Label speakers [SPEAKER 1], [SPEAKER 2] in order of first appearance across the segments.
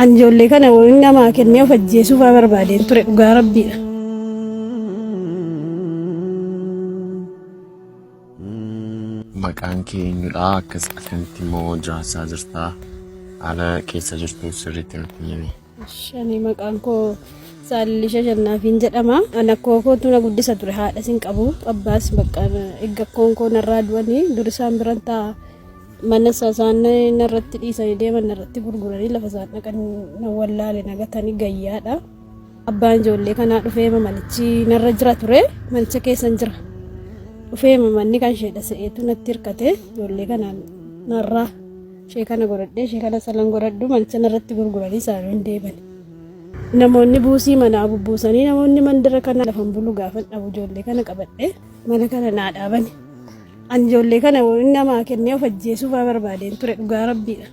[SPEAKER 1] An ijoollee kana namaa kennee of ajjeesuu fa'aa barbaadeen ture dhugaa rabbiidha.
[SPEAKER 2] Maqaan kee eenyudha? Akkas akkamitti immoo jiraachaa jirta? Haala keessa jirtu sirriitti nutti himi.
[SPEAKER 1] Ani maqaan koo Saallisha Shannaafiin jedhama. An akkoo kootu na guddisa ture haadhas hin qabu. Abbaas bakka erga akkoon koo narraa du'anii dur isaan biran taa'a. Mana isaa isaan narratti dhiisanii deeman narratti gurguranii lafa isaan dhaqan na wallaale na gatanii gayyaadha. Abbaan ijoollee kanaa dhufee manichi narra jira ture manicha keessan jira. Dhufee manni kan isheedha se'eetu natti hirkate ijoollee kana narraa ishee kana godhadhee ishee kana salan godhadhu manicha narratti gurguranii isaan hin deeman. Namoonni buusii manaa bubbuusanii namoonni mandara kana lafan bulu gaafan dhabu ijoollee kana qabadhee mana kana naa dhaabani. An ijoollee kana namaa kennee of ajjeesuu fa'aa barbaadeen ture dhugaa rabbiidha.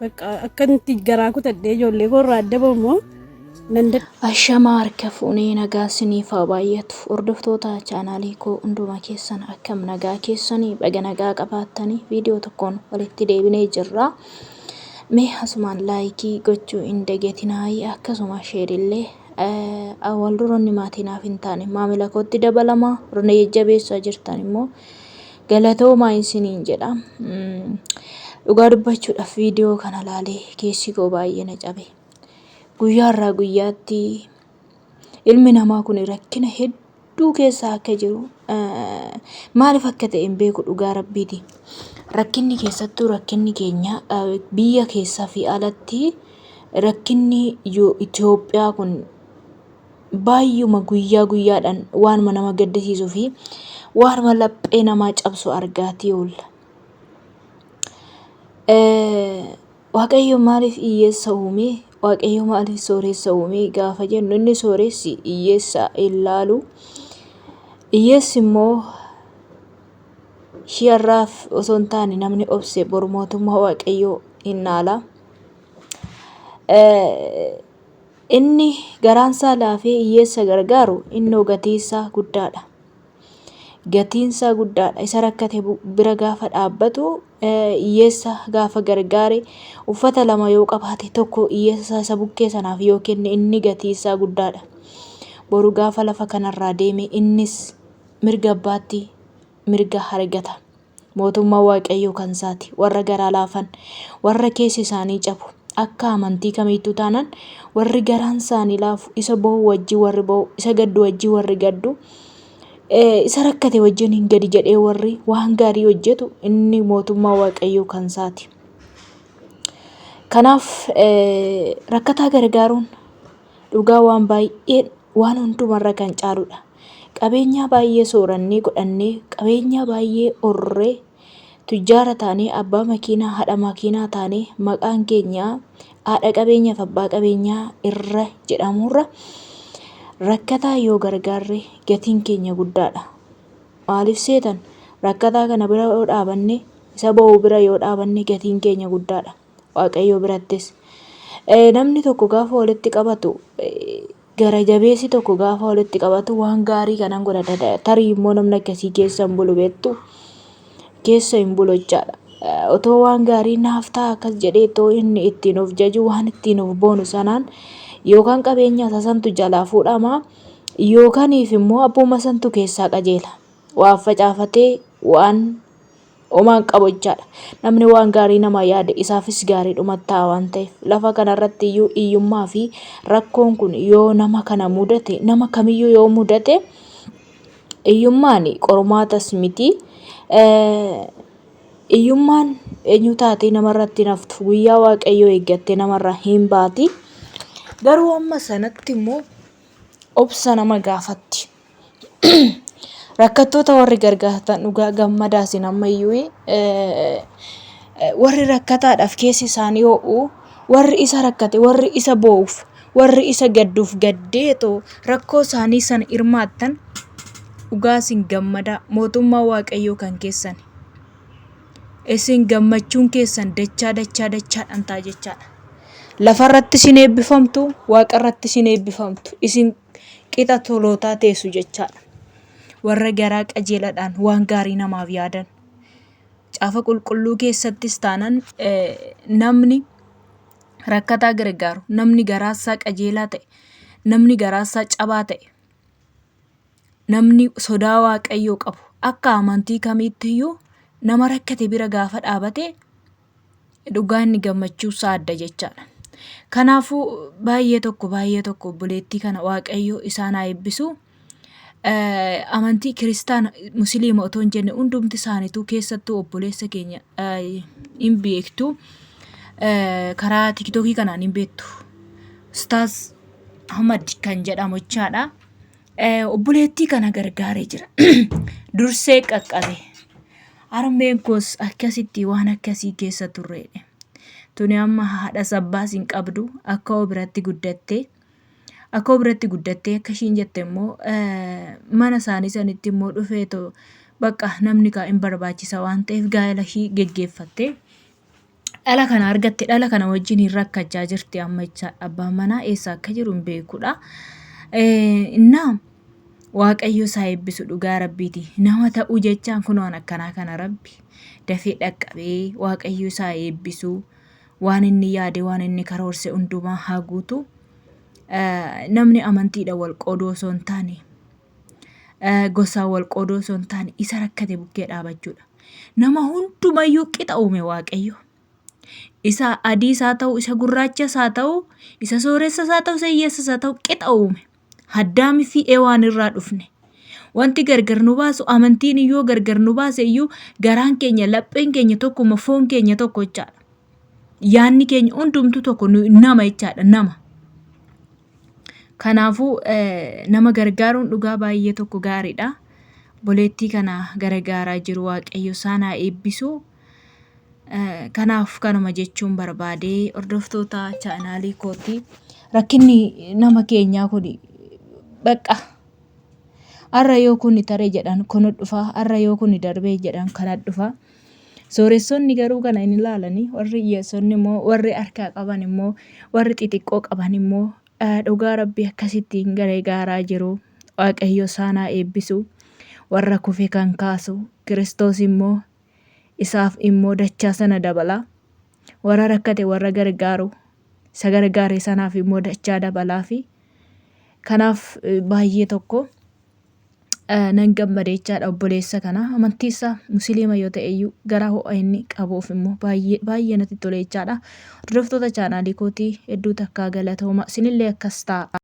[SPEAKER 1] Bakka akkanatti garaa kutadhee ijoollee koo irraa adda ba'u immoo nan dadhabe.
[SPEAKER 3] Ashamaa harka fuunee nagaa isiniif haa baay'atu. Hordoftoota chaanaalii koo hunduma keessan akkam nagaa keessanii baga nagaa qabaattanii viidiyoo tokkoon walitti deebinee jirra. Mee asumaan laayikii gochuu hin dagatinaayi akkasuma sheerillee wal duroonni maatii naaf hin taane maamila kootti dabalamaa warra jajjabeessaa jirtan immoo galatoomaa isiniin jedha. Dhugaa dubbachuudhaaf viidiyoo kana laalee keessi koo baay'ee na cabe. Guyyaa irraa guyyaatti ilmi namaa kun rakkina hedduu keessa akka jiru maaliif akka ta'e hin beeku dhugaa rabbiiti. Rakkinni keessattuu rakkinni keenya biyya keessaa fi alatti rakkinni Itoophiyaa kun baay'uma guyyaa guyyaadhaan waanuma nama gaddisiisuu fi waanuma laphee namaa cabsu argaatii oolla. Waaqayyo maaliif hiyyeessa uume? Waaqayyo maaliif sooressa uume? Gaafa jennu inni sooressi hiyyeessa hin laalu. Hiyyeessi immoo har'aaf osoo hin taane namni obse boru mootummaa Waaqayyoo hin dhaala. Inni garaansaa laafee hiyyeessa gargaaru innoo gatiinsaa guddaadha. Gatiinsaa guddaadha. Isa rakkate bira gaafa dhaabbatu hiyyeessa gaafa gargaare uffata lama yoo qabaate tokko hiyyeessa isa bukkee sanaaf yoo kenne inni gatiinsaa guddaadha. Boru gaafa lafa kanarraa deeme innis mirga abbaatti mirga argata. Mootummaan Waaqayyoo kan isaati. Warra garaa laafan, warra keessi isaanii cabu, akka amantii kamiittuu taanaan warri garaan isaanii laafu, isa boo'u wajjin warri boo'u, isa gaddu wajjin warri gaddu, isa rakkate wajjin hin gadi jedhee warri waan gaarii hojjetu inni mootummaa Waaqayyoo kan isaati. Kanaaf rakkataa gargaaruun dhugaa waan baay'ee waan hundumarra kan caaludha. Qabeenyaa baay'ee soorannee godhannee, qabeenyaa baay'ee horree, tujjaara taanee, abbaa makiinaa, haadha makiinaa taanee, maqaan keenya haadha qabeenyaaf abbaa qabeenyaa irra jedhamurra rakkataa yoo gargaarre gatiin keenya guddaadha. Maaliif seetan rakkataa kana bira yoo dhaabanne, isa ba'u bira yoo dhaabanne gatiin keenya guddaadha. Waaqayyo birattis. Namni tokko gaafa walitti qabatu gara jabeessi tokko gaafa walitti qabatu waan gaarii kanan godhadha. Tarii immoo namni akkasii keessa hin bulu beektu keessa hin bulu jechaadha. Otoo waan gaarii naaf ta'a akkas jedhee otoo inni ittiin of jaju waan ittiin of boonu sanaan yookaan qabeenya isaa santu jalaa fuudhama yookaaniif immoo abbuma santu keessaa qajeela. Waan facaafatee waan homaa hin qabu jechaadha. Namni waan gaarii namaa yaade isaafis gaariidhuma ta'a waan ta'eef lafa kanarratti iyyuu hiyyummaa fi rakkoon kun yoo nama kana mudate nama kamiyyuu yoo mudate hiyyummaan qormaatas miti. Hiyyummaan eenyu taatee namarratti hin haftu guyyaa waaqayyoo eeggattee namarraa hin baati. Garuu amma sanatti immoo obsa nama gaafatti. Rakkattoota warri gargaartan dhugaa gammadaa isin ammayyuu warri rakkataadhaaf keessi isaanii ho'u warri isa rakkate warri isa boo'uuf warri isa gadduuf gaddeetoo rakkoo isaanii sana hirmaattan dhugaa isin gammadaa mootummaa waaqayyoo kan keessani. Isin gammachuun keessan dachaa dachaa dachaadhaan ta'a jechaadha. Lafarratti isin eebbifamtu waaqarratti isin eebbifamtu isin qixa tolootaa teessu jechaadha. Warra garaa qajeeladhaan waan gaarii namaaf yaadan. Caafa qulqulluu keessattis taanan namni Rakkataa gargaaru, namni garaasaa qajeelaa ta'e, namni garaasaa cabaa ta'e, namni sodaa Waaqayyoo qabu akka amantii kamiittiyyuu nama rakkate bira gaafa dhaabate dhugaa inni gammachuu isaa adda jechaadha. Kanaafuu baay'ee tokko baay'ee tokko obboleettii kana Waaqayyo isaan haa eebbisu. Amantii kiristaana musliima otoo hin jenne hundumti isaaniituu keessattuu obboleessa keenya hin beektu. Karaa tiktookii kanaan hin beektu. Ustaaz Ahmad kan jedhamu jechaadha. Obboleettii kana gargaaree jira. Dursee qaqqabe. Harmeen koos akkasitti waan akkasii keessa turreedha. Tuni amma haadhas abbaas hin qabdu akka oo biratti guddatte. Akka oo biratti guddattee akka ishiin jette immoo mana isaanii sanitti immoo dhufeetoo bakka namni kaa hin barbaachisa waan ta'eef gaa'ela ishii geggeeffatte. Dhala kana argatte dhala kana wajjin hin rakkachaa jirti amma jecha abbaan manaa eessa akka jiru hin beekudha. Innaa Waaqayyo isaa eebbisu dhugaa rabbiiti. Nama ta'uu jechaan kun waan akkanaa kana rabbi dafee dhaqqabee Waaqayyo isaa eebbisu waan inni yaade waan inni karoorse hundumaa haa guutu. Namni amantiidha wal qooduu osoo hin taane gosaan wal qooduu osoo hin taane isa rakkate bukkee dhaabachuudha. Nama hundumayyuu qixa uume Waaqayyo. Isa adiis haa ta'u, isa gurraachas haa ta'u, isa sooressas haa ta'u, isa hiyyeessas haa ta'u qixa uume. Addaamii fi Hewaan irraa dhufne. Wanti gargar nu baasu amantiin iyyuu gargar nu baase iyyuu garaan keenya lapheen keenya tokkuma foon keenya tokko jechaadha. Yaanni keenya hundumtuu tokko nama jechaadha nama. Kanaafuu nama gargaaruun dhugaa baay'ee tokko gaariidha. Obboleettii kana gargaaraa jiru Waaqayyo isaan haa eebbisu. Kanaaf kanuma jechuun barbaade hordoftoota chaanaalii kootii rakkinni nama keenyaa kun bakka har'a yoo kun tare jedhan kun dhufa har'a yoo kun darbee jedhan kana dhufa. Sooressonni garuu kana hin ilaalani warri hiyyeessonni immoo warri harkaa qaban immoo warri xixiqqoo qaban immoo dhugaa rabbii akkasittiin gargaaraa jiru. Waaqayyo isaan haa eebbisu. Warra kufe kan kaasu Kiristoos immoo isaaf immoo dachaa sana dabala. Warra rakkate warra gargaaru isa gargaare sanaaf immoo dachaa dabalaafi. Kanaaf baay'ee tokko nan gammade jechaadha obboleessa kana. Amantii isaa musliima yoo ta'e iyyuu garaa ho'a inni qabuuf immoo baay'ee baay'ee natti tole jechaadha. Hordoftoota chaanaalii kootii hedduu takkaa galatooma. Isinillee akkas ta'a.